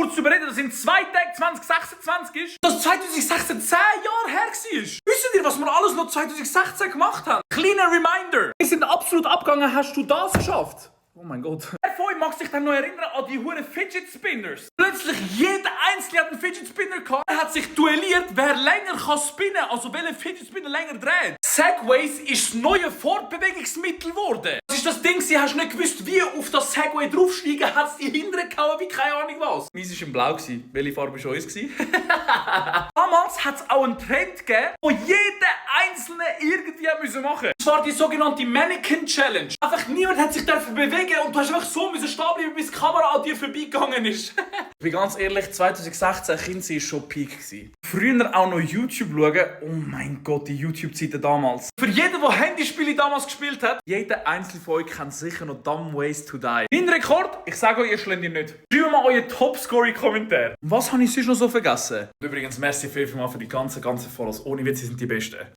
kurz darüber reden, dass in 2 Tagen 2026 ist, dass 2016 10 Jahre her war. Wisst ihr, was wir alles noch 2016 gemacht haben? Kleiner Reminder. Wir sind absolut abgegangen, hast du das geschafft? Oh mein Gott. Wer von euch mag sich dann noch erinnern an die huren Fidget Spinners? Plötzlich jeder Einzelne hat einen Fidget Spinner gehabt. Er hat sich duelliert, wer länger kann spinnen, also welcher Fidget Spinner länger dreht. Segways ist das neue Fortbewegungsmittel geworden. Das ist das Ding, sie hast nicht gewusst, wie auf das Segway draufsteigen, hat es die hinteren gehauen, wie keine Ahnung was. Meins war in blau. Welche Farbe war uns? Damals hat es auch einen Trend gegeben, wo jeder Einzelne irgendwie machen musste. Das war die sogenannte Mannequin Challenge. Einfach niemand hat sich dafür bewegen und du hast einfach so stehen bleiben, bis die Kamera an dir vorbeigegangen ist. Ich bin ganz ehrlich, 2016 Kind war schon Peak. Früher auch noch YouTube schauen. Oh mein Gott, die YouTube-Zeiten damals. Für jeden, der Handyspiele damals gespielt hat, jeder einzelne von euch kennt sicher noch Dumb Ways to Die. Mein Rekord? Ich sage euch, ihr schlägt ihn nicht. Schreibt mal euren Topscore in die Kommentare. Was habe ich sonst noch so vergessen? Und übrigens, merci vielmals für die ganzen Follows. Ohne Witz, sie sind die Besten.